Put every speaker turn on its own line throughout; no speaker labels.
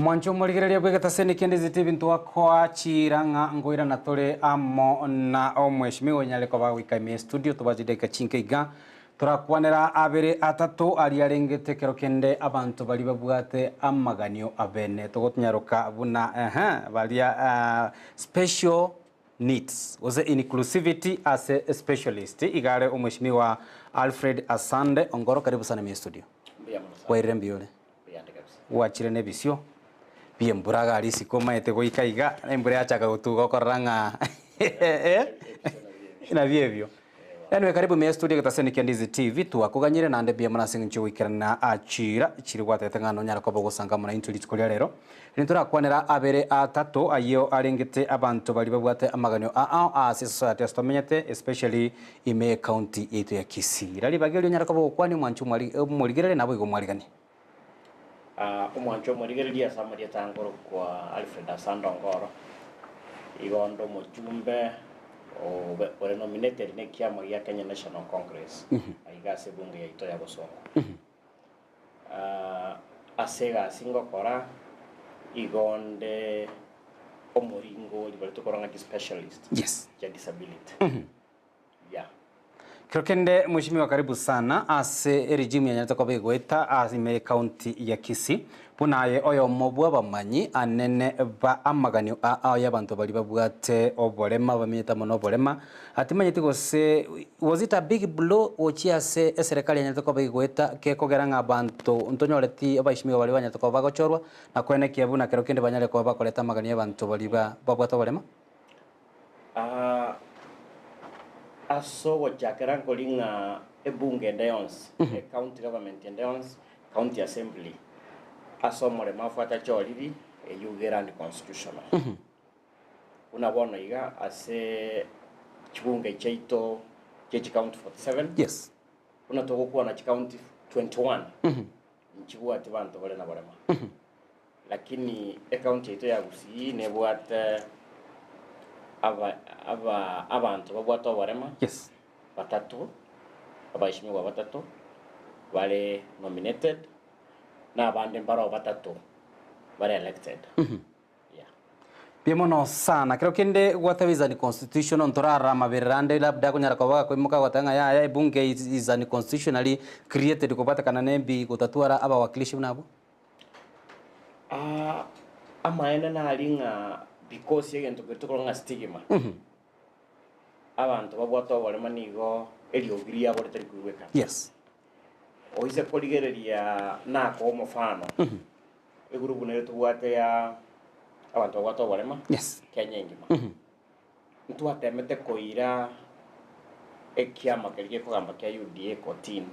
Omwancho omorigereria bw'egetaseni kende Ndizi TV ntwakoa chiira ng'a nkoirana tore amo na omweshimiwa onyare koba goika ime studio tobache chidakika chinke iga torakwanera abere atato aria arengete ekero kende abanto baria babwate amaganio abene togotinyaroka buna ehe baria special needs gose inclusivity ase specialist iga are omweshimiwa Alfred Asande Ongoro karibu sana ime studio.
Mbuya mono sana.
Bwairire mbuya ore?
Mbuyande kabisa.
Gwachire nebisio bi'embura iga aria isiko omanyete goika iga, embura yachaka gotuga okorora ng'a nabio ebio. Anyway, karibu ime ya studio egetaseni kia Ndizi TV, twakoganyire naende mbuya mono ase eng'encho yogoikerana chiira chiria gwatebete ng'a nonyare koba ogosanga amo naintwe rituko ria rero. Riria torakwanera abere atato ayio arengete abanto baria babwate amaganio ao ase esociety ase tomenyete especially ime y'ecounty yaito ya Kisii. Riria ribaga erio onyare koba ogokwania omwanchi omwari omorigereria naboigo omwariganie.
Omwancho omorigereria ase amarieta ankorokwa Alfred Asanda Ongoro, igo onde omochumbe obe ore nominated na ekiama gia Kenya National Congress aiga ase ebunge yaito ya Bosongo. Ase egasi ngokora igo onde omoringori baria tokorwa ng'a specialist
Yes.
ya disability. Yeah.
Kero kende Mheshimiwa karibu sana ase eregime yanyarete koba egoeta ase ime y'ecounty ya Kisii buna aye oyomo bw'abamanyi anene ba amaganio a ao y'abanto baria babwate oborema bamenyete amo noborema atimanyeti gose was it a big blow gochia ase eserekari yanyarete koba egoeta gekogera ng'a abanto ntonyoreti abaishimiwa baria banyarete koba bagochorwa na koenekia buna kero kende banyare koba bakoreta amaganio y'abanto baria ba babwate oborema?
Aa, ase ogochakera nkori ng'a ebunge ende yonsi, ecounty government ende yonsi, county assembly, ase omoremafu atachoriri, eyio iga ere unconstitutional. Buna bono iga ase chibunge chiaito chie chicounty 47,
Yes.
buna togokwana chicounty 21, nchibwati banto bare naborema. Lakini ecounty yaito ya Gusii nebwate aba aba abanto babwate oborema
Yes.
batato, abaeshimiwa batato bare nominated, na abande mbaroo batato bare elected. Yeah.
Mbuya mono sana. Kero kende gwateba is unconstitutional ntorarora amaberera ande labda akonyara koba gakoimoka goteba ng'a yaya ebunge is is unconstitutionally created kobwatekana na embi gotatwara abawakilishi buna abwo.
Ah, amaene nari ng'a because egento keria tokorwa ng'a stigma, abanto babwate oborema nigo eriogi riabo ritari koigwekana.
Yes.
Oise korigereria nakoa omofano, egurupu nere tobwate ya abanto babwate oborema,
Yes.
Kenya engima. Ntwatemete koira ekiama keria gekogamba kia UDA kotini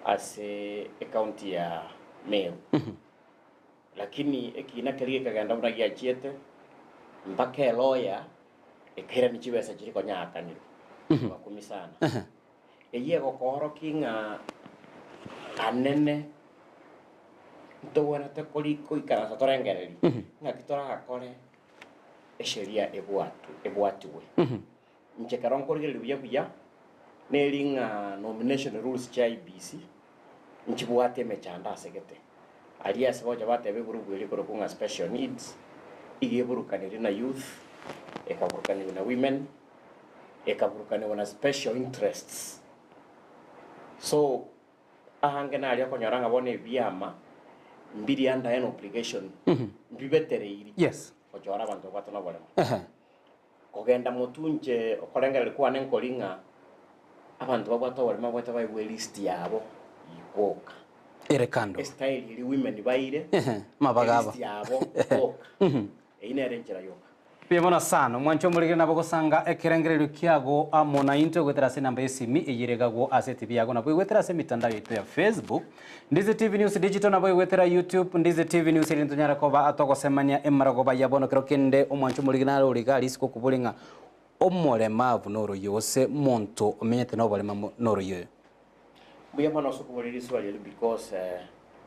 ase ecounty ya Meru. Lakini ekina keria gekagenda buna giachiete mpaka elawyer ekairania chibesa chiria konya aakanirwe. Bakumi sana. Eyio egokoorokia ng'a anene ntogwenerete kori koikaransa torengererie ng'aki torakore esheria ebwatwe ebwatiwe. Inche ekero nkorigereria buya buya, neri ng'a nomination rules chia IEBC, nchibwate emechando ase gete. Aria ase gocha bateba egurupu eria ekorokwa ng'a special needs, iga eburukaniri na youth, ekaburukanigwa na women, ekaburukanigwa na special interests. So, Aange naria okonyora ng'a bono ebiama mbiri under an obligation, mbibetereiri
Yes.
gochora abanto babwate noboremo.
Ehe.
Kogenda motwe inche okorengereria kwane nkori ng'a abanto babwate oboremo babwate baegwe elist yabo boka.
Ere kando.
Estyle eria women baire,
Ehe, amabaga abo.
elist yabo boka. Eyio nere enchera yoka.
Mbuya mono sana, omwancho omorigere nabo gosanga ekerengererio kiago amo naintwe goetera ase enamba y'esimi eyio ere igagwo ase etibi yago nabo egoetera ase emitandao yaito ya Facebook, Ndizi TV News Digital nabo egoetera YouTube, Ndizi TV News erinde tonyare koba togosemania emarogoba ya bono kero kende omwancho omorigere nare ore iga risiko okobori ng'a omoremavu noroyio gose monto omenyete noborema noroyio oyo.
Mbuya mono ase okoboria riswali erio because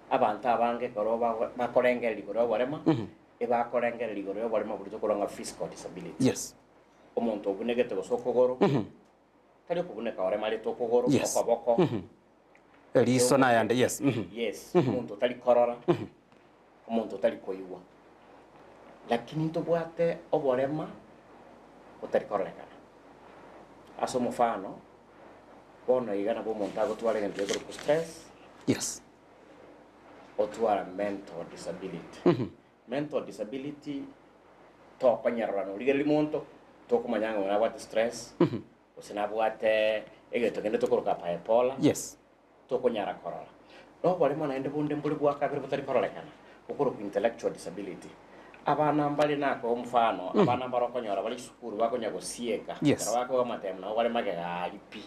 abanto abange ekero bakorengereria igoro y'oborema Ebakorengereria igoro y'oborema boria tokorwa ng'a physical disability.
Yes.
Omonto obunegete gose okogoro, tari okobuneka oremarete okogoro,
Yes.
okoboko.
Eriso nayande, yes.
Yes, omonto otari korora. Omonto otari koigwa. Lakini ntobwate oborema botari kororekana. Ase omofano, bono iga nabo omonto agotwara egento gekorokwa stress,
Yes.
otwara mental disability. Mental disability tokonyerora norigereria monto, tokomanya ng'a oyo nabwate stress, gose nabwate egento kende tokoroka bipolar.
Yes.
Tokonyara korora. Noboremo naende bonde mbore bwa kabere botari kororekana, bokorokwa intellectual disability. Abana mbare nakoe omofano, abana mbare okonyora bare chisukuru bakonya gosieka,
Yes.
ekero bakoegwa amatemo nabo bare magega aria pi.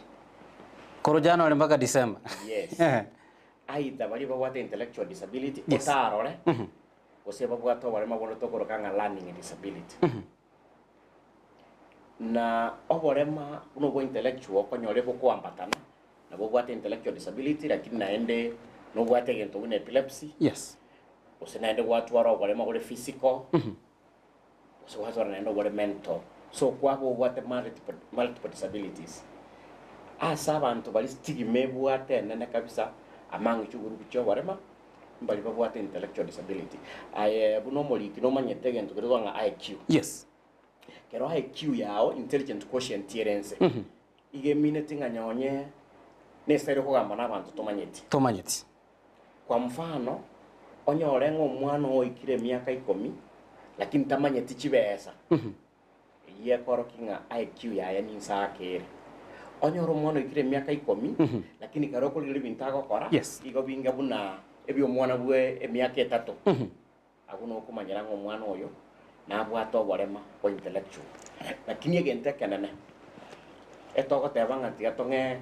Korwa January mpaka December.
Yes. Either baria babwate intellectual disability,
Yes.
otarore, gose babwate oboremo bonde tokoroka ng'a learning disability. Na oborema buna obwa intellectual okonyora ebokoambatana, Nabo obwate intellectual disability lakini naende nobwate egento buna epilepsy,
Yes.
gose naende gwatwara oborema bore physical, gose gwatwara naende obore mental. So kwaba obwate multiple, multiple disabilities. Ase abanto baria stigma ebwate enene kabisa among chigurupu chia oborema, mbari babwate intellectual disability. Aye buna omoriki nomanyete egento keria tokogamba ng'a IQ.
Yes.
Kero IQ yao, intelligent quotient ere nse, Iga emineti ng'a nyonye nese ere kogamba nabanto tomanyeti.
Tomanyeti.
Kwa mfano, onyore ng'a omwana oo oikire emiaka ikomi, lakini tamanyeti chibesa, eyio ekorokia ng'a IQ yaye ninse ake ere. Onyore omwana oikire emiaka ikomi, lakini kero okorigereria ebinto agokora,
Yes.
igo binga buna ebi'omwana bwe emiaka etato. Agwo nokomanyera ng'a omwana oyo nabwate oborema bwa intellectual. Lakini egento ekenene, etogoteba ng'a tiga tong'e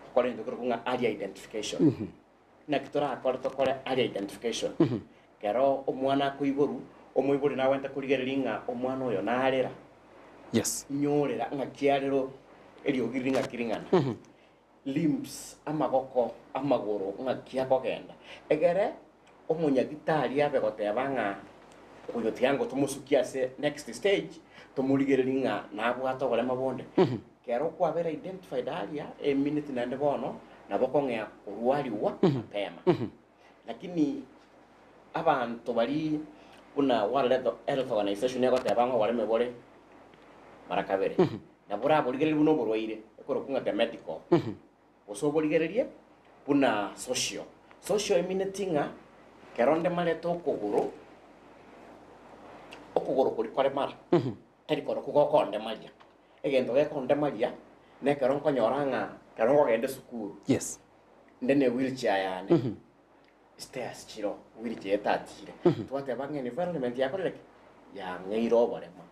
gokora egento keroku ng'a early identification. Naki torakore tokore early identification? Kero omwana akoiborwa, omoibori nagwenerete korigereria ng'a omwana oyo narera,
Yes.
inyorera ng'aki arero eriogi riria ng'aki ring'ana. Limbs, amagoko, amagoro, ng'aki akogenda. Egere omonyagitari abe goteba ng'a oyo tiga ngo tomosukie ase next stage, tomorigererie ng'a nabwate oborema bonde. Kero kwabera identified aria, emineti naende bono, nabo okong'ea korwariwa mapema. Lakini abanto baria buna World Health Organization egoteba ng'a oboreme bore mara kabere, nabo oraborigererie buna oborwaire, ekorokwa ng'a the medical, gose oborigererie buna social. Social emineti ng'a ekero onde marete okogoro, okogoro koria kore mara, tari korokwo gokondemaria. Egento gekondemaria, nekero nkonyora ng'a ekero nkogenda esukuru,
Yes.
Inde ne wheelchair yane, stairs chiroo, wheelchair etatire. Twateba ng'a environment yakorire ki? Yang'eire oboremo.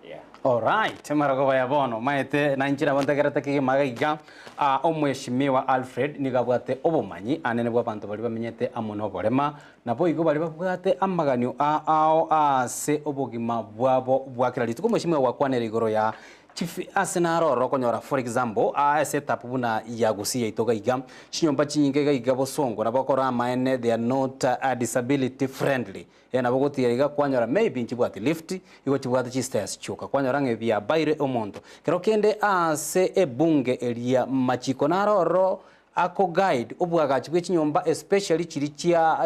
Yeah.
Alright, amarogoba ya bono maete nainche nabo ntegerete kegima iga iga. Ah, omweshimiwa Alfred nigo abwate obomanyi anene bw'abanto baria bamenyete amo noborema, naboigo baria babwate amaganio a ao ase obogima bwabo bwa kera rituko. Omweshimiwa gwakwanera igoro ya Chief ase naro ororo okonyora for example aa esetup buna ya Gusii yaito iga iga, chinyomba chinyinge iga iga bosongo nabo okora amaene they are not disability friendly eh nabo ogotiga iga kwanyora maybe nchibwati lift igo chibwate chistairs chioka kwanyora ng'a ebiabaire omonto. Kero kende aase ebunge eria machiko naro ororo ako guide obwagachi bwe chinyomba especially chiria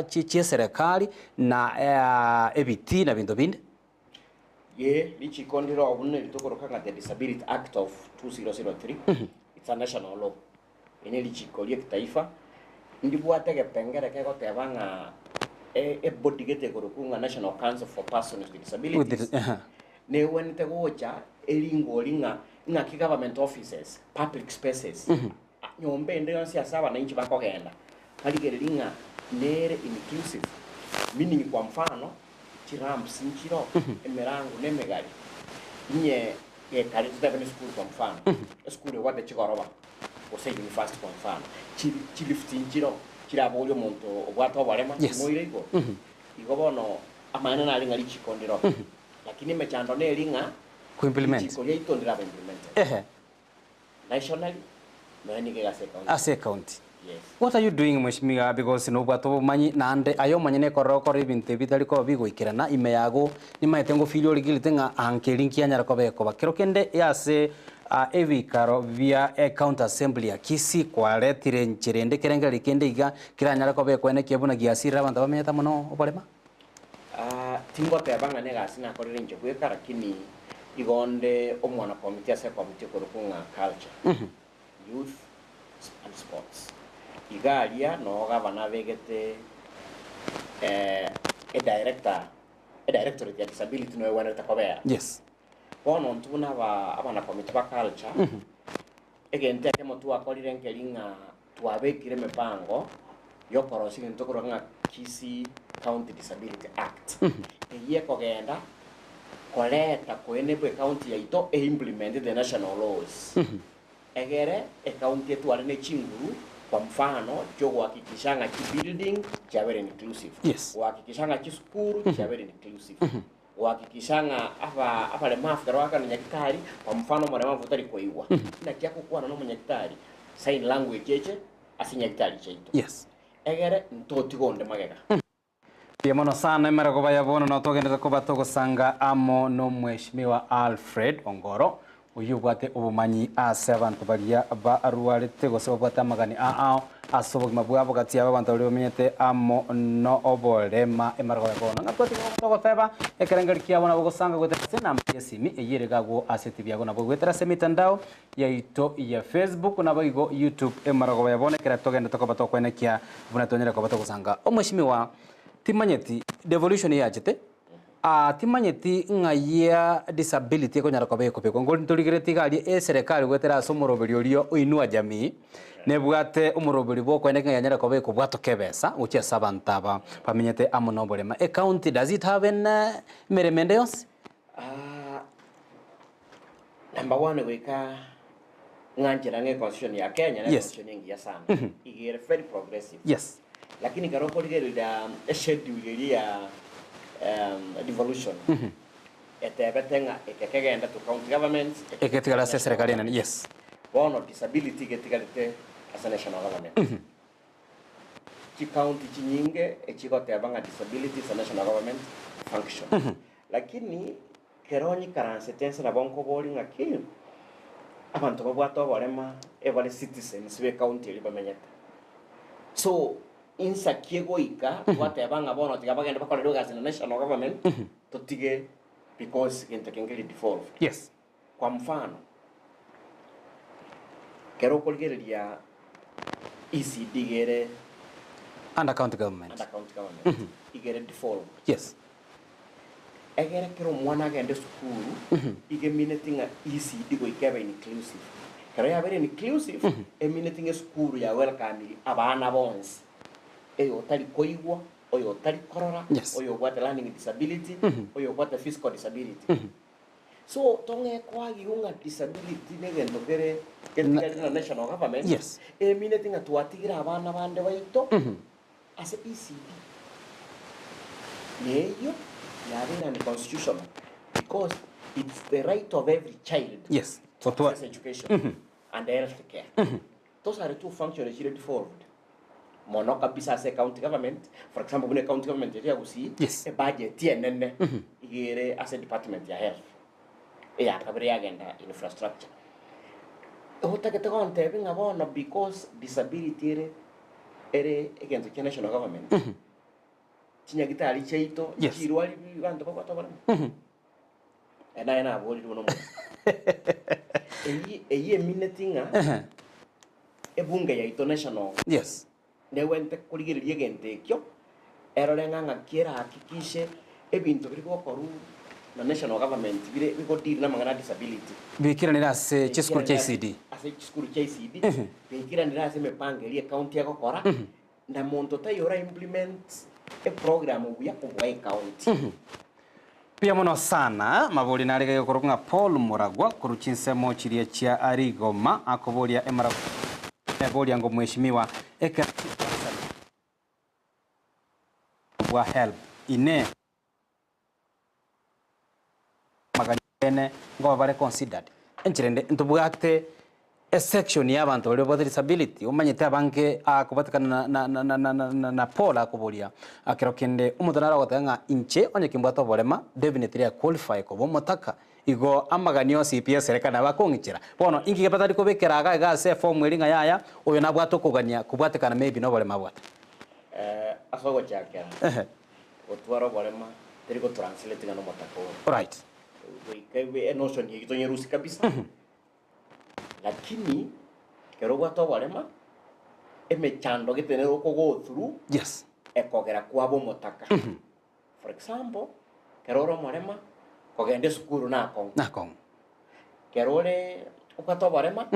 chia chieserekari na ebitii na binto binde.
Ee, richiko ndire oo buna eri tokoroka ng'a The Disability Act of 2003, it's a national law. Eri ne richiko ria ekitaifa, ndibwate egepengere kegoteba ng'a e- ebody gete ekorokwa ng'a National Council for Persons with Disabilities, negwenerete gocha eringori ng'a ng'aki government offices, public spaces, nyomba ende yonsi ase abananchi bakogenda, barigererie ng'a nere inclusive, meaning kwa mfano, chiramps nchiro, emerango na emegari, inye gekare totebe ne esukuru kwa mfano, esukuru ebwate chigoroba, gose university kwa mfano, chi chilift nchiro chiraborie omonto obwate oborema
Yes.
chimoire igoro. Igo bono amaene nare ng'a richiko ndiro, lakini emechando neri ng'a
Kuimplement.
richiko riaito ndiraba implemented.
Ehe.
Nationally, nonya nigo ere ase ecounty.
Ase ecounty.
Yes.
What are you doing mweshimiwa because nobwate obomanyi naende aye omonyene ekorora okore ebinto ebi bitari koba bigoikerana ime yago nimaete ngofeel ore guilty ng'a anka eri nkianyara koba ekoba. Kero kende ase ebikaro bia ecounty assembly ya Kisii kwaretire enchera ende ekerengererio kende iga keranyare koba ekoenekia buna giasirire abanto bamenyete amo na oborema?
Tingoteba ng'a negasi nakorire inche bweka lakini igo onde omwana committee ase ecommittee ekorokwa ng'a culture, youth and sports. Iga aria noo gavana abegete edirector, edirectorate ya disability noyo egwenerete kobera.
Yes.
Bono intwe buna aba abana committee ba culture, egento ekemo twakorire nkeri ng'a Twabekire emebango y'okorosia egento korwa ng'a Kisii County Disability Act, eyio ekogenda koreta koenebwa ecounty yaito e implement the national laws egere ecounty etware ne chinguru kwa mfano chiogohakikisha ng'a chibuilding chiabere inclusive, gohakikisha ng'a chisukuru chiabere inclusive. Gohakikisha ng'a aba abaremafu ekero bagokana na nyagitari, kwa mfano omoremafu otari koigwa, naki agokwana na omonyagitari, sign language eche ase nyagitari chiaito.
Yes.
Egere ntotiga onde magega.
Mbuya mono sana emerogoba ya bono nao togenderete koba togosanga amo nomweshimiwa Alfred Ongoro Oyio obwate obomanyi ase abanto baria barwarete gose babwate amagani aao ase obogima bwabo gati yabo abanto baria bamenyete amo noborema emarego ya bono. Ng'a twatiga gotogoteba ekerengeri kiabo nabo gosanga goetera ase enamba y'esimi eyio ere gagwo ase etibi yago nabo goetera ase emitandao yaito ya Facebook naboigo YouTube emarogoba ya bono ekero togenderete koba tokwenekia buna twanyare koba togosanga. Omweshimiwa timanyeti devolution yachete Aa timanyeti ng'ai ya disability ekonyara koba ekobekwa. Nkori ntorigeretie iga aria eserekari goetera ase omoroberi oria o Inua Jamii, nebwate omoroberi bwa okoeneka ng'a yanyare koba ekobwatoka ebesa gochia ase abanto aba bamenyete amo na oborema. Ecounty does it have any emeremo ende yonsi?
Number one goika ng'anchera ng'a econstitution ya Kenya ne
Yes.
econstitution engiya sana. Iga ere very progressive.
Yes.
Lakini ekero okorigereria eschedule eria ya devolution, etebete ng'a eke kegende to county governments, eke
Egetigare ase
national
eserekari enene,
government.
yes.
Bono disability getigarete ase national government. Chicounty chinyinge echigoteba ng'a disability is a national government function. Lakini kero nyikaransete inse nabo nkoboria ng'aki, abanto babwate oborema ebare citizens be county eria bamenyete. So, insa ki egoika twateba ng'a bono tiga bagende bakorerwe egasi na national government, totige because gento eke nkeri devolved.
Yes.
Kwa mfano, kero okorigereria ECD iga ere
Under county government.
under county government, iga ere devolved.
Yes.
Egere kera omwana agende esukuru, iga emineti ng'a ECD goika ebe inclusive. Ekero yabere inclusive, emineti ng'a esukuru ya welcomiri abana bonsi, oyo otari koigwa, oyo otari korora,
Yes.
oyo obwate learning disability, oyo obwate physical disability. So tong'e koagigwa ng'a disability na egento kere getigarire na national government,
Yes.
emineti ng'a twatigire abana bande baito, Ase ECD neyio yabeire unconstitutional because it's the right of every child
Yes.
to
Gotwa-
access education and health care. Those are two functions chire devolved mono kabisa ase county government. For example, buna county government eria ya Gusii,
Yes.
ebudget enene iga ere ase department ya health, eya kabere yagenda infrastructure. Otagete gontebia ng'a bono because disability ere ere egento kia national government, chinyagitari chiaito
Yes.
chirwari abanto babwate oboremo. Ere naye naborirwe nomonto. Eyio eyio emineti ng'a ebunge yaito national
Yes.
negwente korigereria egento ekio, erore ng'a ng'aki erahakikishe ebinto biria bigokorwa na national government bire bigodeal namang'ana a disability.
Bikiranire ase chisukuru chia ECD.
Ase chisukuru chia ECD, Baikiranire ase emepango eria ecounty egokora, na monto taiyo ora implement eprogram buya kobua ecounty.
Mbuya mono sana. Mabori nare iga gekorokwa ng'a Paul Muragwa korwa chinsemo chiria chia Rigoma akoboria emarago eboria ngo mweshimiwa ekero bwa help inee. Amagani bene ngoba bare considered. Enchera ende ntobwate esection ya abanto baria babwate disability, omanyete abange akobatekana na na na na na na Paul akoboria ekero kende omonto nare ogoteba ng'a inche onye kimbwate oborema definitely I qualify koba omotaka, igo amagani onsi pi eserekari nabo akong'ichera. Bono inki batari kobekera iga iga ase eform eria ng'a yaya oyo nabwate okogania kobwatekana maybe na oborema abwate.
Ase ogochakera, gotwara oborema. Teri go translate ng'a nomotaka ore.
Right.
Goika ebe enotion eyio tonyerusie kabisa. Lakini ekero obwate oborema, emechando gete nere oko go through,
Yes.
ekogera kwaba omotaka. For example, ekero ore omorema, kogenda esukuru nakong'u.
Nakong'u.
Ekero ore obwate oborema,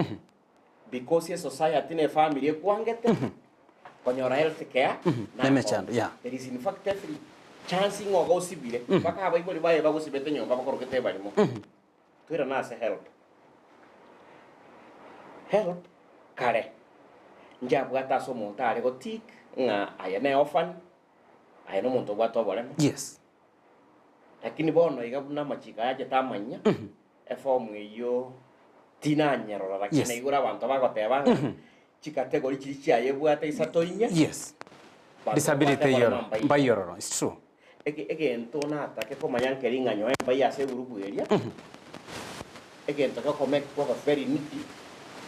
because esociety na efamily ekwangete, konyora health care
Na emechando, yeah.
There is in fact every chance ng'a oga osibire, mpaka abaibori baye bagosibete nyomba bakorokete ebarimo. Toirane ase help. Help kare njabwate ase omonto are gotick ng'a aye ne orphan, aye nomonto obwate oboremo.
Yes.
Lakini bono iga buna amachiko aya achete amanyia, eform eyio tinanyerora lakini
Yes.
naigure abanto bagoteba ng'a chicategory chiria chiayebwate isato inye,
Yes.
banto
Disability
babwate
eyoro.
oboremo mbaiyo.
Mbaiyororo. It's true.
Ege egento natake komanya nkeri ng'a nyoe mbai ase egurupu eria, egento gekomake kwaba very needy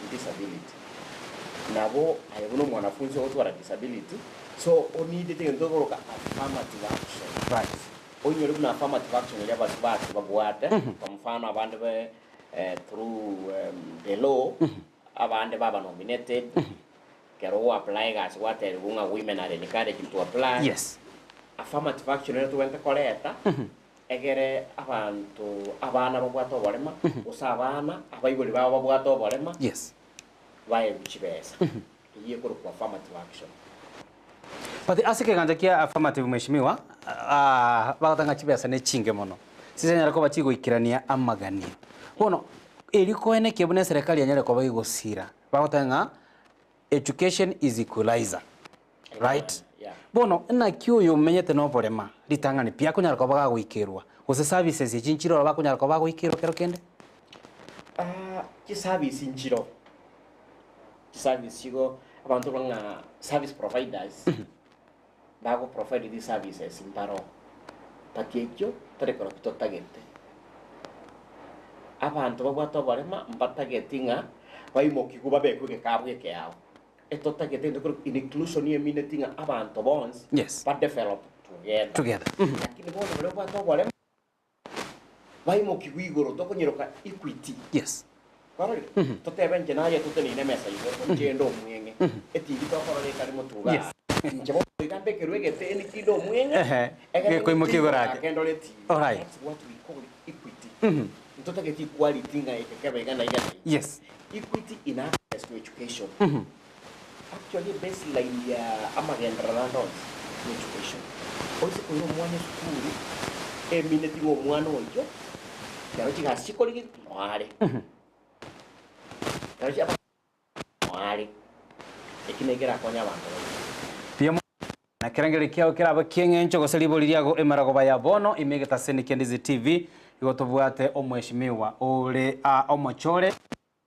ni disability. Nabo aye buna omwanafunzi ogotwara disability, so onidete egento gekoroka affirmative action.
Right.
Oinyore buna affirmative action eria abasubati babwate, kwa mfano abande be through the law, abande baba nominated, Ekero ogo apply egasi gwatebiwa ng'a women are encouraged to apply,
Yes.
affirmative action ere tobwenerete koreta egere abanto abana babwate oborema gose abana abaibori babo babwate oborema
Yes.
baegwe chibesa. Eyio ekorokwa affirmative action.
But ase ekegancha kia affirmative mheshimiwa, ah, bagoteba ng'a chibesa ne chinge mono, chichanyare koba chigoikerania amaganio. Bono, erio koenekia buna eserekari yanyare koba egosira, Bagoteba ng'a education is equalizer, right?
Yeah.
Bono naki oyo omenyete na oborema ritang'ani pi akonyara koba gagoikerwa, gose services echi nchire ororo bakonyara koba bagoikerwa kero kende?
Ah, chiservice nchiro, chiservice chigo abanto ba ng'a service providers bago provide these services mbaro, but ekio tari korokio totagete. Abanto babwate oborema mbatageti ng'a baimokigwe babekwe egekabu ekeao. Etotagete egento korokwa inclusion emineti ng'a abanto bonsi
Yes.
ba develop together.
Together.
Lakini bono baria babwate oborema baimokigwe igoro tokonyeroka equity.
Yes.
Kwarorire? Totebe inche naye toteneine emesa igoro, inche inde omweng'e, etibi tokorora ekare motuga
Yes.
aa. Inche bono iga mbekerwe egeteni kinde omweng'e,
Ehe,
egere
gekoimokia igoro ake.
ake ndore etibi.
Alright.
That's what we call equity. Ntotageti equality ng'a eke kebe iga na iga na iga.
Yes.
Equity in access to education. Actually baseline ya amagenderero ande onsi ni education. Oise koira omwana esukuru, emineti ng'a omwana oyio, ekero chigasi chikorigigwa, noare. Ekero chiaba noare. Eki naki kerakonye abanto baito.
Mbuya mono. Na ekerengererio kiao kerabe ki'eng'encho gose ribori riago emaragoba ya bono ime egetaseni kia Ndizi TV, igo tobwate omweshimiwa ore aa omochore.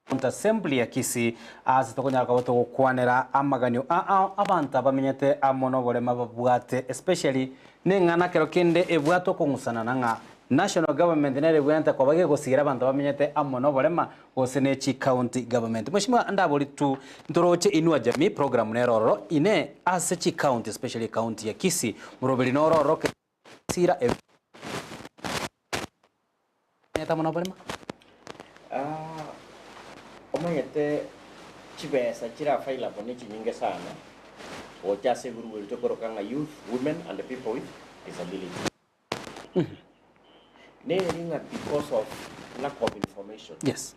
County Assembly ya Kisii ase tokonyara koba togokwanera amaganio ao abanto abamenyete amo noborema babwate especially neng'ana kero kende ebwate okong'usanana ng'a national government nere ebwenerete koba gegosigira abanto bamenyete amo noborema gose ne chi county government. Mweshimiwa ndabori tu ntoroche Inua Jamii program nere ororo ine ase chi county especially ecounty ya Kisii moroberi noro ororo sira Omanyete amo noborema?
Ah, omanyete chibesa chire available ne chinyinge sana gocha ase egurubu eria tokoroka ng'a youth, women and people with disability. Neri ng'a because of lack of information,
Yes.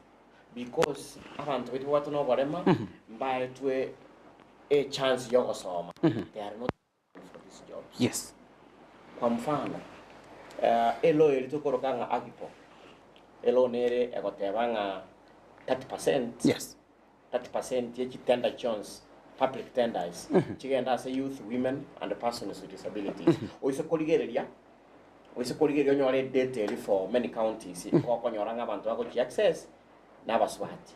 because abanto baito babwate noborema mbaetwe echance yogosoma, they are not for these jobs.
Yes.
Kwa mfano, eh, elaw eri tokoroka ng'a AGPO, elaw nere egoteba ng'a 30%,
Yes.
30% ye chitender chionsi, public tenders, chigende ase youth, women and persons with disabilities. Oise korigereria, oise korigereria onyore edata eri for many counties, okonyora ng'a abanto bagochi access na abasubati.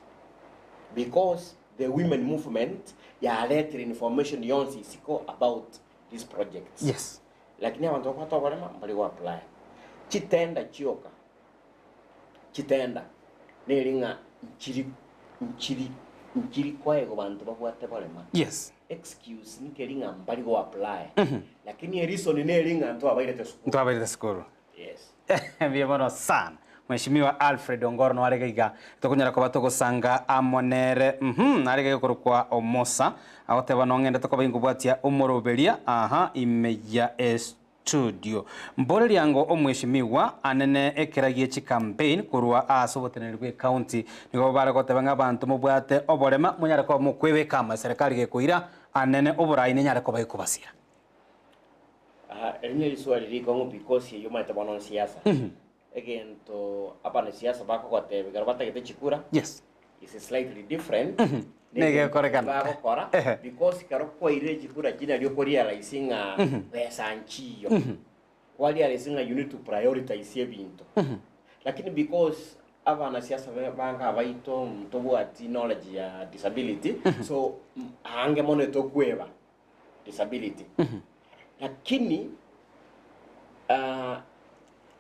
Because The women movement yaretire information yonsi isiko about these projects.
Yes.
Lakini abanto bakwata oborema mbari go apply. Chitenda chioka, chitenda neri ng'a nchiri nchiri Nchiri kwaegwa banto babwate borema.
Yes.
Excuse nkeri ng'a mbari go apply. Lakini ereason neri ng'a ntwabairete sukuru.
Ntwabairete sukuru.
Yes.
Mbuya mono sana. Mheshimiwa Alfred Ongoro noare iga iga tokonyara koba togosanga amo nere uhum nare iga iga Omosa agoteba nong'ende tokoba ingobwatia omoroberia aha ime ya estudio. Mboreria ango omweshimiwa anene ekera gie chicampaign korwa ase oboteneneri bwe county nigo bare goteba ng'a abanto mobwate oborema monyare koba mokwebeka amo eserekari gekoira anene oborai nenyare koba ekobasira.
Aha, eri neriswali rikong'u because eyio omanyete bono nsiasa. Egento abanasiasa bakogotebia ekero batagete chikura
Yes.
is slightly different
Negekorekana.
bagokora
Ehe.
because ekero kwairire chikura chiria nario okorealise ng'a besa nchiyo. Kwarealise ng'a you need to prioritize ebinto. Lakini because abanasiasa be bange abaito ntobwati knowledge ya disability so aange mono etokweba disability. Lakini ah,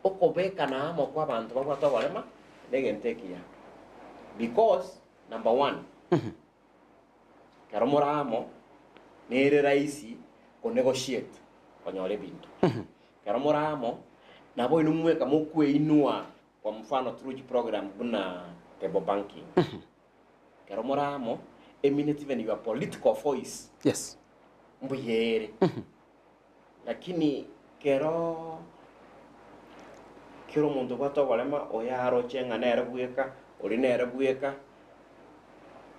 okobekana amo kwa abanto babwate oborema negento ekiya because number one, ekero more amo nere rahisi konegotiate konyora ebinto. Ekero more amo nabo inwe mweka mokweinua kwa mfano through chiprogram buna table banking. Ekero more amo emineti even your political voice
Yes.
mbuya ere. Lakini kero kera omonto obwate oborema oyo aroche ng'a nere bweka, oria nere bweka,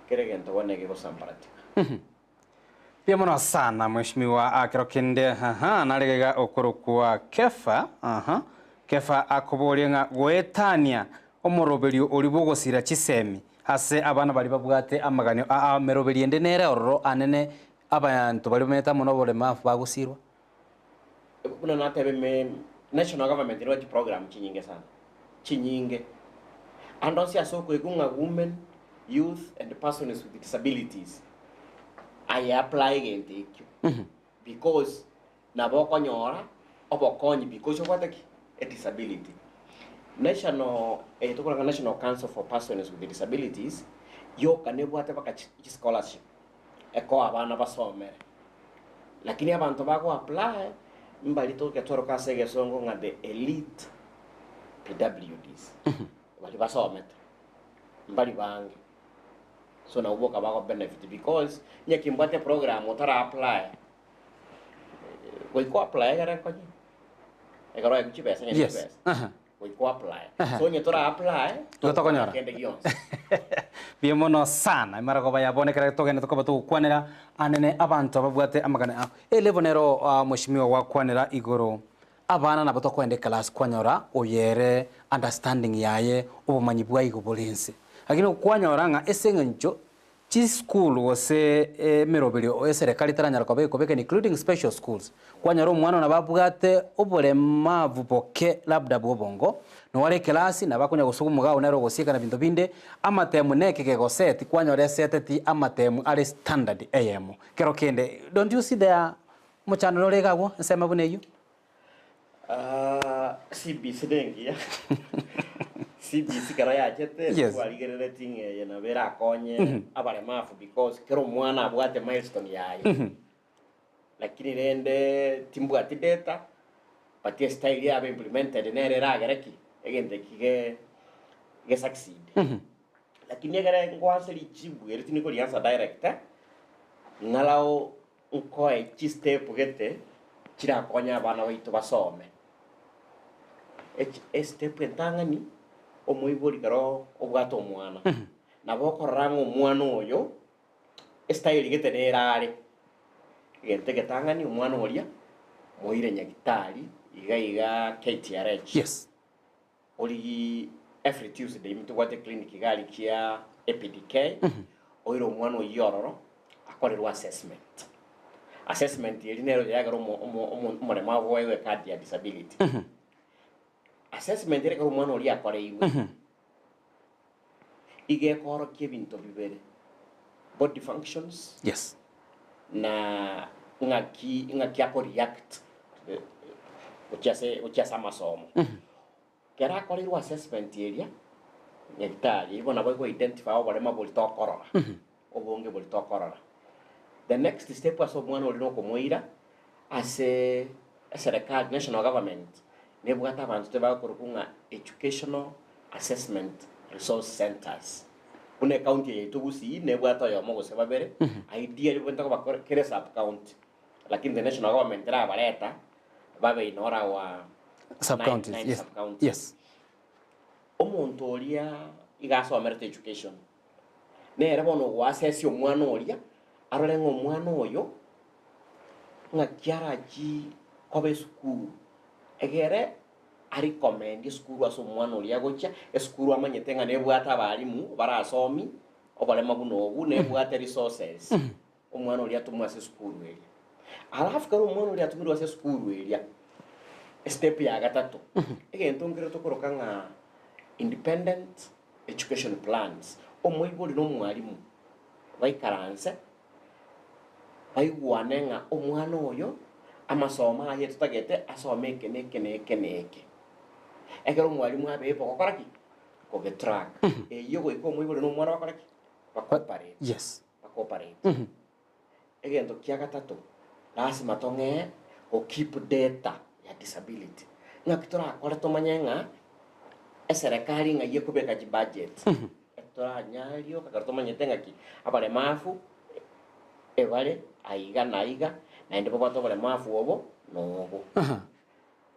kera egento bono egegosambaratika.
Mbuya mono sana mheshimiwa ah, kero kende aha nare iga okorokwa Kefa aha Kefa akoboria ng'a goetania omoroberio oria bw'ogosira chisemi ase abana baria babwate amaganio aa meroberio ende nere ororo anene Abanto baria bamenyete amo noboremafu bagosirwa.
Buna natebe me national government nigo chiprogram chinyinge sana, chinyinge. Ande onsi ase okoigwa ng'a women, youth and persons with disabilities, aye apply egento ekio because nabo okonyora obokonyi because obwate ki? Edisability. National eye tokorora ng'a National Council for Persons with Disabilities, yoka nebwate mpaka chischolarship. ekoa abana basomere. Lakini abanto bago apply mbari togetoroka ase egesongo ng'a the elite PWDs baria basomete mbari bange. So nabwo boka bago benefit because onye kimbwate program otara apply goika o apply egere nkonye ekero oegwe chibesa onye ne
Yes.
chibesa.
Aha.
Goika o apply.
Aha.
So onye tora apply,
Igo tokonyora.
kende gionsi.
Mbuya mono sana emarogoba ya bono ekero togende tokoba togokwanera anene abanto babwate amagana ao. Elevel nero ah, mheshimiwa gwakwanera igoro abana nabo tokoenda eclass kwanyora oyere understanding yaye obomanyi bwa igo bore nse. Lakini kwanyora ng'a ase eng'encho Chisukuru gose emeroberio y'eserekari teranyara koba ekobeka including special schools. Kwanyora omwana nabo abwate oboremavu boke labda bwa obongo, noo are ekelasi nabo akonya gosuguma iga nere ogosieka na binto binde, amatemu na ekegego seti kwanyora eseteti amatemu are standard eyemo. Kero kende don't you see there omochandano ore iga agwo ensemo buna eyio?
CBC nengiya CBC kero yachete
Yes.
twarigereretie ng'a eye nabo erakonye abaremafu because kera omwana abwate milestone yaye lakini rende timbwati data but estyle yabo implemented nere eragere ki egento eki ge ge succeed lakini ekere ngoansa rijibu eri tindi koriansa direct ng'alao Nkoe chistepu gete chirakonye abana baito basome. Estepu entang'ani, omoibori ekero obwate omwana, nabo okorora ng'a omwana oyo estyle gete nere are. Egento egetang'ani omwana oria moire nyagitari iga iga KTRH.
Yes.
Origie every Tuesday ntobwate clinic iga aria kia APDK, oire omwana oyio ororo akorerwe assessment. Assessment eria nero yagera omo omo omo omoremabu oegwe ecard ya disability. Assessment ere ekero omwana oria akoreirwe, iga ekoorokia ebinto bibere, body functions
Yes.
na ng'aki ng'aki ako react gochia ase gochia ase amasomo. Kero akoreirwe assessment eria, nyagetari igo nabo ego identify oborema boria tokorora. Obonge boria tokorora. The next step ase omwana oria nokomoira ase eserekari, national government, nebwate abanto tebakorokwa ng'a educational assessment resource centers. Buna ecounty eye yaito Gusii nebwate oyomo gose babere, ideally bobwenerete koba kore kera esub county, lakini the national government erabareta babe in all our
Sub
nine,
counties,
nine
yes.
sub counties.
Yes.
Omonto oria iga asomerete education, Nere bono ogoasesia omwana oria, arore ng'a omwana oyo ng'aki arachie koba esukuru, egere arecommend esukuru ase omwana oria agochia, esukuru amanyete ng'a nebwate abalimu barasomi oborema buna obwo, nebwate resources, omwana oria atomwe ase esukuru eria. Alafu ekero omwana oria atomirwe ase esukuru eria, estep ya gatato, egento nkere tokoroka ng'a independent education plans, omoibori na omwalimu baikaranse baigwane ng'a omwana oyo amasomo aye totagete asome eke na eke na eke na eke. Ekero omwalimu abe gokora ki? Kogetrack. Eyio goika omoibori na omwana bakore ki? Bakooparate.
Yes.
Bakooparate. Egento kia gatato, lasima tong'ee go keep data ya disability. Ng'aki torakore tomanye ng'a eserekari ng'ai ekobeka chibudget, etoranyario ekero tomanyete ng'aki abaremafu ebare aiga na aiga, naende babwate oboremafu obo na obo.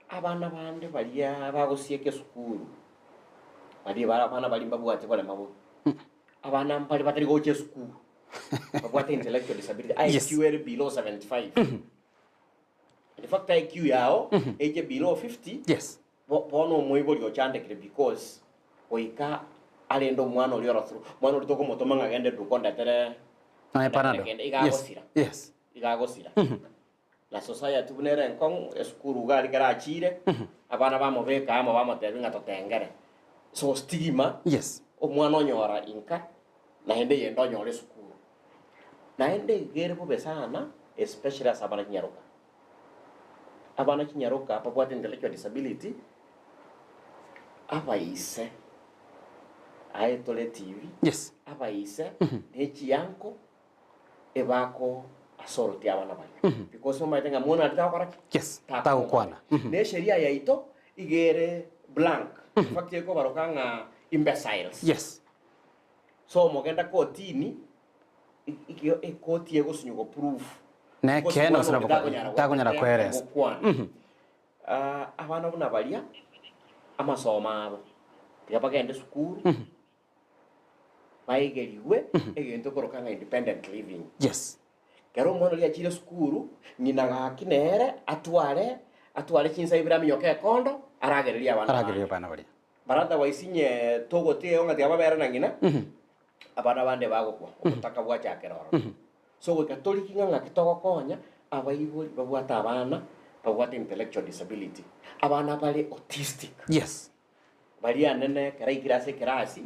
Abana bande baria bagosieka esukuru, baria bare abana baria mbabwati borema bobe. Abana mbare batari gocha esukuru, babwate intellectual disability,
Yes.
IQ ere below 75. In fact IQ yao eche below 50,
Yes.
bo- bono omoibori ochandekire because goika arende omwana oria oro through. Omwana oria tokomotoma ng'a genda eduka ondetere
Nonya
ondetere
panado.
kende, iga
Yes.
agosira.
Yes.
Iga agosira. Na society buna ere enkong'u, esukuru iga aria kera achiire, abana bamobeka amo bamotebia ng'a totengere. So stigma,
Yes.
omwana onyora inka, naende eyende onyora esukuru. Naende iga ere bobe sana, especially ase abana chinyaroka. Abana chinyaroka babwate intellectual disability, abaise, aye tore TV,
Yes.
abaise, ne chianko, ebako asorotie abana baria because omanyete ng'a mwana aria tagokora ki?
Yes, tagokwana.
Na esheria yaito iga ere blank, in fact ekobaroka ng'a imbeciles.
Yes.
So omogenda kotini, igo ekoti egosinywa go prove
Nekeene
because
gose
mwana oria takonyara
takonyara koeresa.
gokwana. Abana buna baria, amasomo abo, tiga bagende esukuru. Baigerigwe egento okoroka ng'a independent living.
Yes.
Kero omwana oria achire esukuru, ng'ina gaki nere atware atware chinsa ibere aminyoke ekondo, aragererie abana
Aragererie
bande.
abana baria.
But otherwise inye togotiga igo ng'a tiga babere na ng'ina, abana bande bagokwa, obotaka bwachakera ororo. So goika torigie ng'a ng'aki togokonya abaibori babwate abana babwate intellectual disability, abana bare autistic.
Yes.
Baria anene ekero aikire ase ekerasi,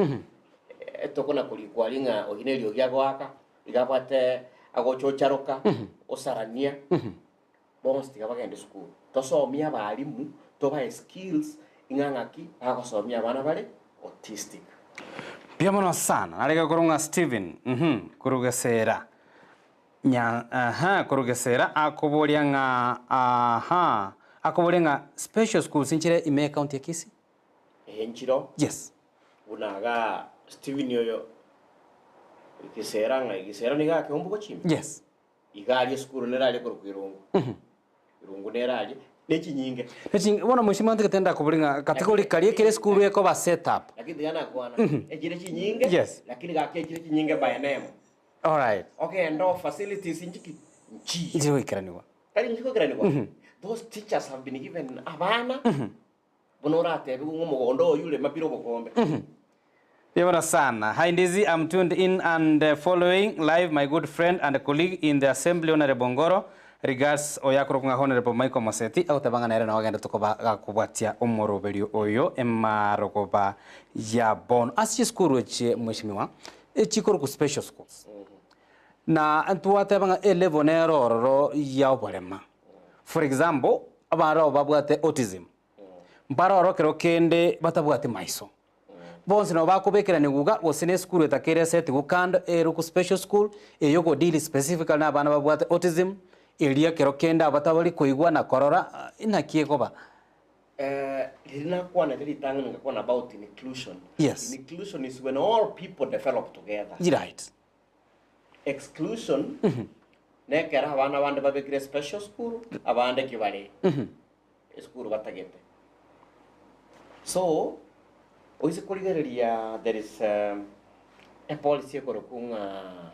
tokona korikwa aria ng'a oyio neriogi agoaka, iga abwate agocha ocharoka, osarania, bonsi tiga bagende esukuru. Tosomie abalimu, tobae skills ing'a ng'aki bagosomia abana bare autistic.
Mbuya mono sana. Narenge korwa ng'a Stephen, uhum, korwa Gesera. Nya, aha, korwa Gesera akoboria ng'a, aha, akoboria ng'a special schools nchire ime y'ecounty ya Kisii?
Eeh nchiro.
Yes.
Buna igaa Stephen oyo Gesera ng'a Gesera nigo akeombu gochia ime?
Yes.
Iga aria esukuru nere aria korokwa Irungu. Irungu nere aria, ne chinyinge.
Ne chinyinge, bono mheshimiwa ntagete ndakoboria ng'a category karia ekere esukuru ekoba set up.
Lakini tiga nakwana, echire chinyinge,
Yes.
lakini gaki echire chinyinge by name.
Alright.
Ogende o facilities nchiki? Nchiyo.
Nchiri goikeranigwa.
Tari nchiri goikeranigwa? Those teachers have been given abana, buna oratebigwe ng'a omogondo oyio rema bire obokombe.
Mbuya sana. Hi Ndizi, I'm tuned in and following live my good friend and colleague in the assembly Honorable Ngoro. Regards oyo akorokwa ng'a Honorable Michael Moseti agoteba ng'a nere nao agenderete koba gakobwatia omoroberio oyo emarogoba ya bono. Ase chisukuru echi mheshimiwa, echikorokwa special schools, na ntwateba ng'a elevel nere ororo ya oborema. For example, abare abo babwate autism, mbare oro kero kende batabwati maiso. Bonsi nabo bakobekeraniwa iga, gose na esukuru etakeire esetigwe kando erokwa special school, eye ogodeal specifically na abana babwate autism, eria ekero kende abatabari koigwa na korora, inaki ekoba?
Riria nakwanete ritang'ani ngakwana about inclusion.
Yes.
Inclusion is when all people develop together.
Right.
Exclusion nekero abana bande babekire special school, abande ki bare esukuru batagete. So, oise korigereria there is a policy ekorokwa ng'a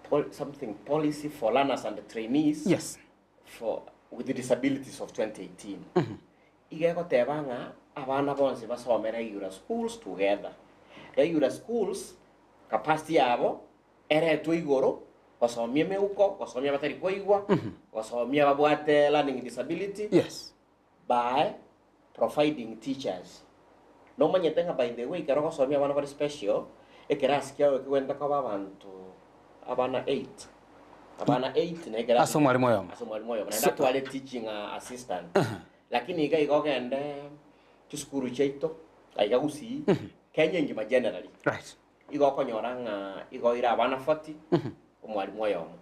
pol something policy for learners and trainees
Yes.
for with disabilities of 2018. Iga egoteba ng'a abana bonsi basome regular schools together. Regular schools capacity yabo eretwe igoro gosomia emeuko, gosomia abatari koigwa, gosomia ababwate learning disability
Yes.
by providing teachers. Nomanyete ng'a by the way ekero ogosomia abana bare special, ekerasi kiabo ekegwenerete koba abanto abana eight. Abana eight na ekerasi
Ase omwalimu oyomo.
ase omwalimu oyomo. Naende atware teaching assistant. Lakini iga iga ogende chisukuru chiaito, aiga Gusii, Kenya engima generally.
Right.
Igo okonyora ng'a igo oire abana 40, omwalimu oyomo.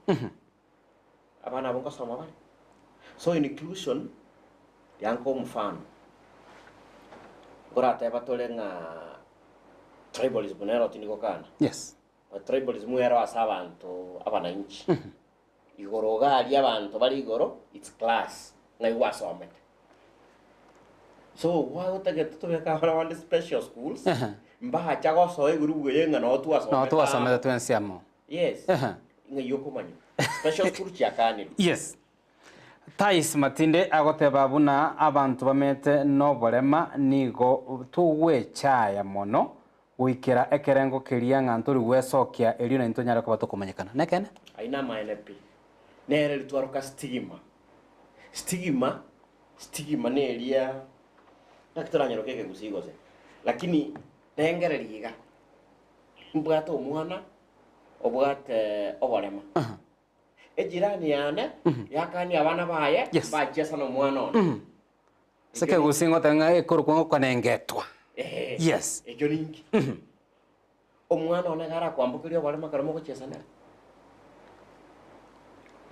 Abana abwo nkosoma bare. So inclusion yanka omofano. Nkorateba tore ng'a tribalism nero tindi gokana.
Yes.
But tribalism ero ase abanto abananchi. Igoro iga aria abanto bare igoro it's class ng'ai gwasomete. So gwagotagete tobeke abana bande special schools mbacha gosoa egurubu eye ng'a noo twasomete
Noo twasomete
amo.
twensi amo.
Yes. Ng'ai okomanya. Special school chiakanirwe.
Yes. Tais Matinde agoteba buna abanto bamete noborema nigo togwechaya mono goikera ekerengo keria ng'a ntori gwesokia erio naintwe tonyare koba tokomanyekana. Nekeene?
Ayio namaene pi. Nere ritwaroka stigma. Stigma, stigma neria, naki toranyeroke ekegusii gose, lakini rengereria iga, mbwate omwana obwate oborema. Ejirani yane yakania abana baye
Yes.
mbachiesa nomwana one.
Ase ekegusii ngoteba ng'a ekorokwa ng'a okonengetwa.
Ehe.
Yes.
Ekio ninki? Omwana one iga arakwambokeria oboremo ekero mogochiesa nere?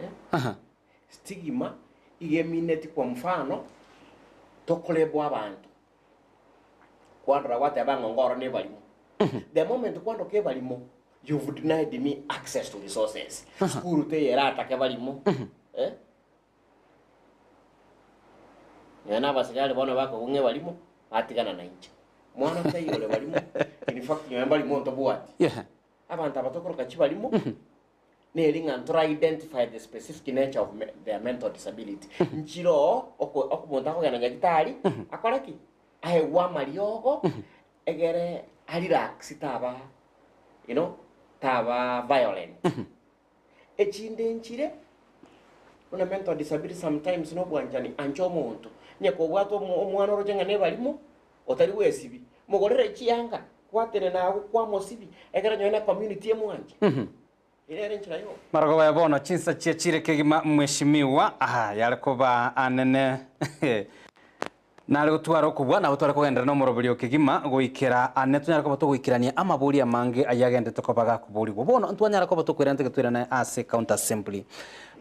Eh?
Aha.
Stigma iga emineti kwa mfano tokorebwa abanto. Kwandora gwateba ng'a ngoro nebarimo. The moment kwandoka ebarimo, you've denied me access to resources. Sukuru teiyo eratake barimo. Eh? Nonya na abasigari bono bakogwa ng'a ebarimo, batigana na inche. Mwana taiyo ore barimo, in fact nonya mbarimo ntobwati.
Yeah.
Abanto aba tokoroka chibarimo, neri ng'a ntora identify the specific nature of their mental disability. Nchire oo, oko omonto akogenda nyagitari, akore ki? Aegwe amariogo, egere arelax taba you know, taba violent. Echinde nchire, buna mental disability sometimes nobwanchani anche omonto, onye kobwate omo omwana oroche ng'a nebarimo, otari gwesibi, mogorere chianga, kwatenena agwo kwamosibi, ekero onye na ecommunity emwanche. Ere ere enchera yoka.
Marogoba ya bono chinsa chia chire kegima mweshimiwa aha yare koba anene nare gotwara okobua nabo tware kogenderera nomoroberio kegima goikera ane tonyare koba togoikerania amabori amange ayio agenderete koba gakoborigwa bono ntwanyara koba tokoirana toke toirane ase county assembly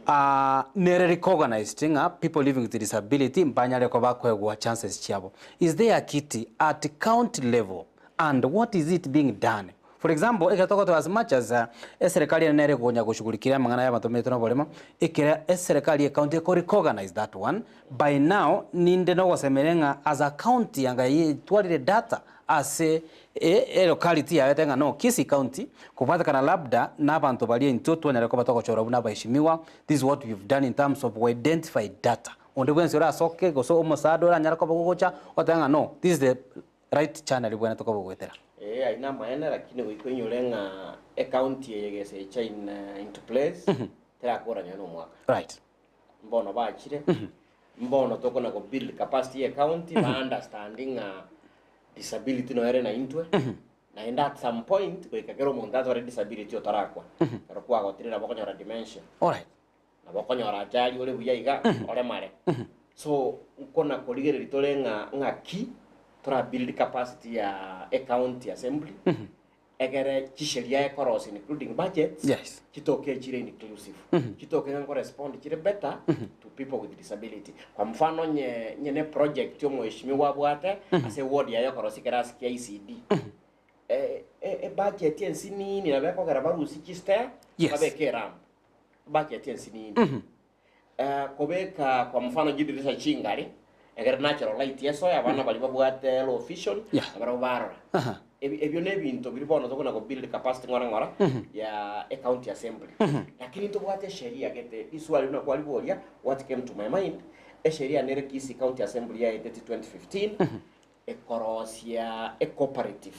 ah nere recognized ng'a people living with disability mbanyare koba bakoegwa chances chiabo is there kiti at county level and what is it being done For example, ekero togoteba as much as eserekari ere nere ekonya goshughulikia amang'ana ya abanto bamenyete noboremo, ekere eserekari ye county eko recognize that one, by now ninde nogosemeria ng'a as a county anga etwarire data ase e locality yaye etebe ng'a no Kisii county kobwatekana labda na abanto baria intwe twanyare koba togochorwa buna abaheshimiwa, this is what we've done in terms of go identify data. Onde bwensi orasoke gose omosaada oranyare koba ogocha otebe ng'a no this is the Right channel bwenerete koba ogoetera.
Ee ayio namaene lakini goika oinyore ng'a ecounty eye gesecha in into place terakora nonye na omwaka.
Right.
Mbono bachire, mbono tokona go build capacity ye ecounty ba understand ng'a disability noyo ere naintwe, naende at some point goika kera omonto atware disability otarakwa, ekero kwagotire nabo okonyora dementia.
Alright.
Nabo okonyora ajali ore buya iga, oremare. So, nkona korigereria tore ng'a ng'aki. Tora build capacity ya ecounty assembly egere chisheria ekorosia including budgets
Yes.
chitoke chire inclusive chitoke ng'a nkorespond chire better to people with disability. Kwa mfano onye onye ne project omweshimiwa abwate ase eward yaye okorosia ekerasi kia ECD ebudget ensinini nabo ekogera barusie chistair
Yes.
babeke eramp ebudget ensinini. Kobeka kwa mfano chidirisha chingare, ekero natural light esoe, abana baria babwate low vision,
Yeah.
nabarabwo barora.
Aha.
Ebi- Ebio na ebinto biria bono tokona go build capacity ng'ora ng'ora ya ecounty assembly. Lakini ntobwate esheria gete, riswali buna kwariboria, what came to my mind, esheria nere Kisii County Assembly yaeteti 2015, ekorosia ecooperative,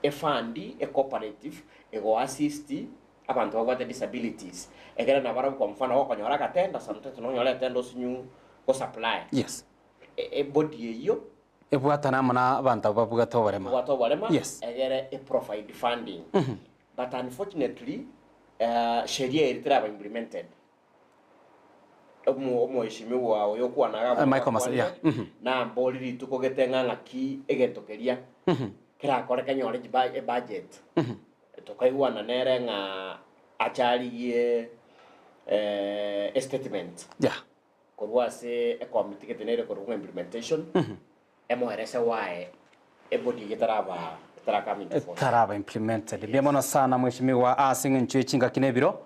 efund ecooperative egoassist Abanto babwate disabilities, ekere nabarabwo kwa mfano gokonyora agatenda sometimes nonyore etenda osinyu go supply
Yes.
ebody eyio
Ebwatane amo na abanto abwo babwate oborema.
babwate oborema
Yes.
egere e provide funding but unfortunately sheria eri teraba implemented. Omo omoheshimiwa oyo okwana iga
Eh, Michael Masa, yeah.
akwanire, nambori rituko gete ng'a ng'aki egento keria kerakoreke nyore chiba ebudget. Tokaigwana nere ng'a ache arigie estatement
Yeah.
korwa ase ecommittee gete nere korwa ng'a implementation, emoerese why ebody eye etaraba etara come into force.
Etaraba implemented. Mbuya mono sana mheshimiwa ase eng'encho ye chingaki na ebiro.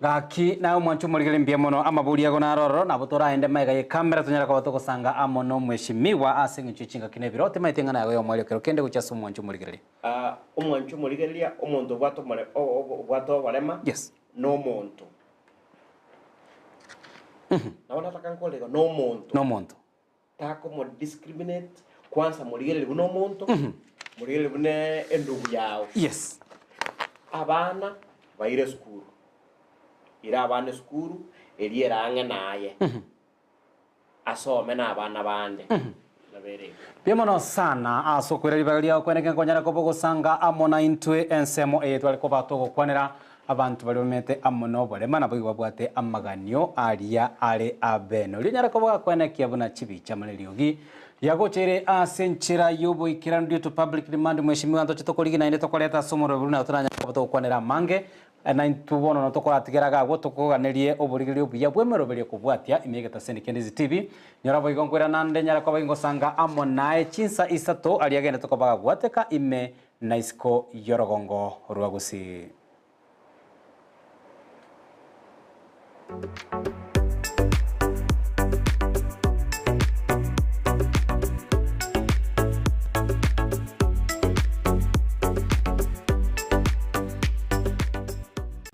Gaki naye omwancho omorigeri mbuya mono amabori ago naro ororo nabo toraende magega ye camera tonyare koba togosanga amo na omweshimiwa ase eng'encho ye chingaki na ebiro. Timaeti eng'ana yago ya omoerio kero kende gochia ase omwancho omorigereria.
Omwancho omorigereria, omonto obwate omore obwate oborema
Yes.
nomonto. Nabo nataka nkore igo, nomonto.
Nomonto.
Takomodiscriminate, kwanza morigererie buna omonto, morigererie buna endugu yao.
Yes.
Abana baire esukuru, ira abana esukuru, eria ere ang'e naye. Asome nabana bande. Nabere igo.
Mbuya mono sana ase okoira ribaga riao kweneke nkonyara koba ogosanga amo naintwe ensemo eye tware koba togokwanera abanto baria bamenyete amo noborema naboigo babwate amaganio aria are abene. Oria onyare koba gakwenekia buna chibicha amo neriogi riagocheire ase enchera y'oboikeranu due to public demand mweshimiwa ntoche tokorigia naende tokoreta ase omorwebo buna toranyare koba togokwanera amange Na intwe bono notokoratigera iga agwo tokoganerie oborigereria obuya bw'emeroberio kobwatia ime y'egetaseni kia Ndizi TV. Nyora boigo nkoirana nde nyare koba ingosanga amo naye chinsa isato aria agende tokoba gagwateka ime na isiko y'orogongo rwa Gusii.